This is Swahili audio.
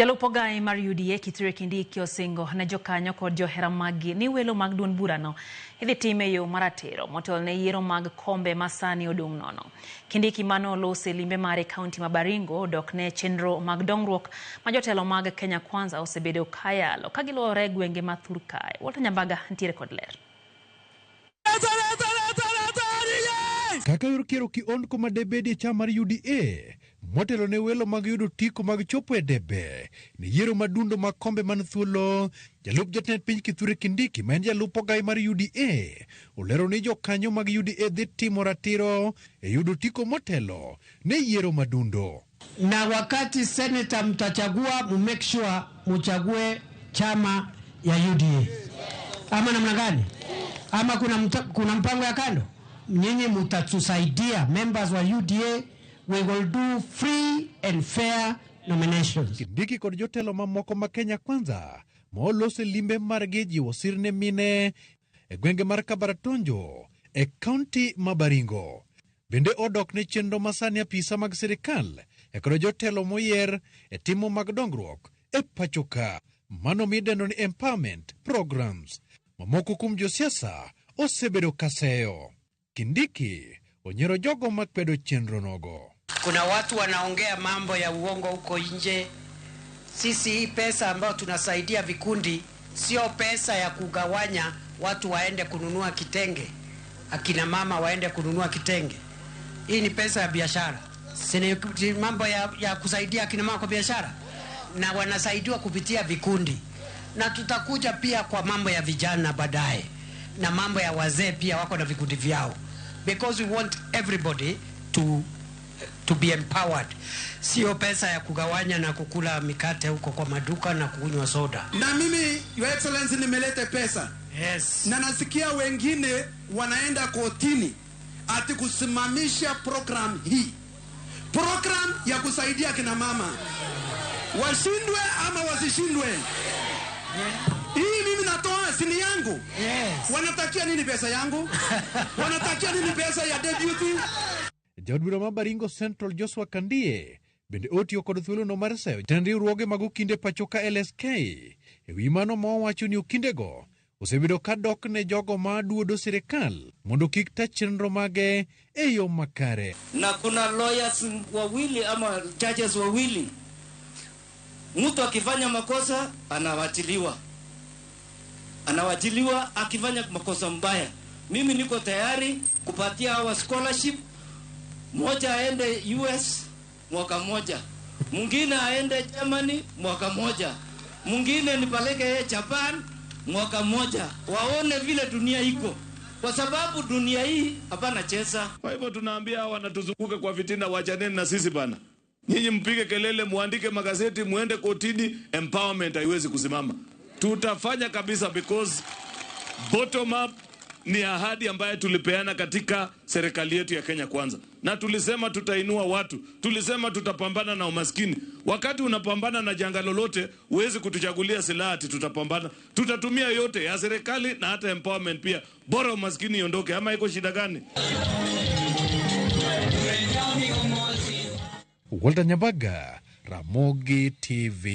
Jalup ogai mar UDA Kithure Kindiki osingo ne jokanyo kod johera maggi ni welo mag duond burano idhi tim e yo maratiro motelo ne yiero mag kombe ma sani odong' nono. Kindiki mane oloso e limbe mare e kaunti ma Baringo odok ne chenro mag dongruok ma jotelo mag Kenya Kwanza osebedo kayalo ka giluwore e gwenge ma thur kae. Walter Nyambaga ntiere kod ler. Kaka yor kero kiondko ma debedi e chama mar UDA motelo ne welo mag yudo otiko mag chopo e debe ne yiero madundo mag kombe man thuolo, jalup jatend piny Kithure Kindiki ma en jalup ogai mar UDA olero ni jokanyo mag UDA dhi timo ratiro e yudo otiko motelo ne yiero madundo. Na wakati seneta mtachagua, mu-make sure muchague chama ya UDA ama namna gani? Ama kuna mpango ya kando? Nyinyi mutatusaidia members wa UDA, we will do free and fair nominations. Kindiki kod jotelo mamoko ma Kenya Kwanza ma oloso e limbe margi jiwo sir ne mine e gwenge mar Kabaratonjo e kaunti ma Baringo. Bende odok ne chenro ma sani apisa mag sirikal e kod jotelo moyier e timo mag dongruok e pacho ka, mano midendo ni empowerment programs. Mamoko kuom josiasa osebedo kaseyo. Kindiki onyiero jogo makwedo chenro nogo. Kuna watu wanaongea mambo ya uongo huko nje. Sisi hii pesa ambayo tunasaidia vikundi sio pesa ya kugawanya watu waende kununua kitenge, akina mama waende kununua kitenge. Hii ni pesa ya biashara, si ni mambo ya kusaidia akina mama kwa biashara, na wanasaidiwa kupitia vikundi. Na tutakuja pia kwa mambo ya vijana baadaye, na mambo ya wazee pia wako na vikundi vyao, because we want everybody to be empowered. Sio pesa ya kugawanya na kukula mikate huko kwa maduka na kunywa soda. Na mimi, Your Excellency, nimeleta pesa. Yes. Na nasikia wengine wanaenda kotini ati kusimamisha program hii. Program ya kusaidia kina mama. Washindwe ama wasishindwe. Hii mimi natoa sini yangu. Yes. Wanatakia nini pesa yangu? Wanatakia nini pesa ya deputy? Jaod bura ma Baringo Central Joshua Kandie bende otiyo kod thuolono mar seyo jatend riwruoge mag okinde pacho ka LSK e wi mano ma owacho ni okindego osebedo ka dok ne jogo ma duodo sirikal mondo kik ta chenro mage e yo makare. Na kuna lawyers wawili ama judges wawili, mtu akifanya makosa anawachiliwa, anawachiliwa akifanya makosa mbaya. Mimi niko tayari kupatia hawa scholarship, moja aende US mwaka moja, mwingine aende Germany mwaka moja, mwingine nipeleke yeye Japan mwaka moja, waone vile dunia iko, kwa sababu dunia hii hapana cheza. Kwa hivyo tunaambia hawa wanatuzunguka kwa fitina, wachaneni na sisi bana. Nyinyi mpige kelele, muandike magazeti, muende kotini, empowerment haiwezi kusimama. Tutafanya kabisa because bottom up ni ahadi ambayo tulipeana katika serikali yetu ya Kenya Kwanza. Na tulisema tutainua watu, tulisema tutapambana na umaskini. Wakati unapambana na janga lolote, huwezi kutuchagulia silaha ati tutapambana. Tutatumia yote ya serikali na hata empowerment pia. Bora umaskini iondoke, ama iko shida gani? Walter Nyambaga, Ramogi TV.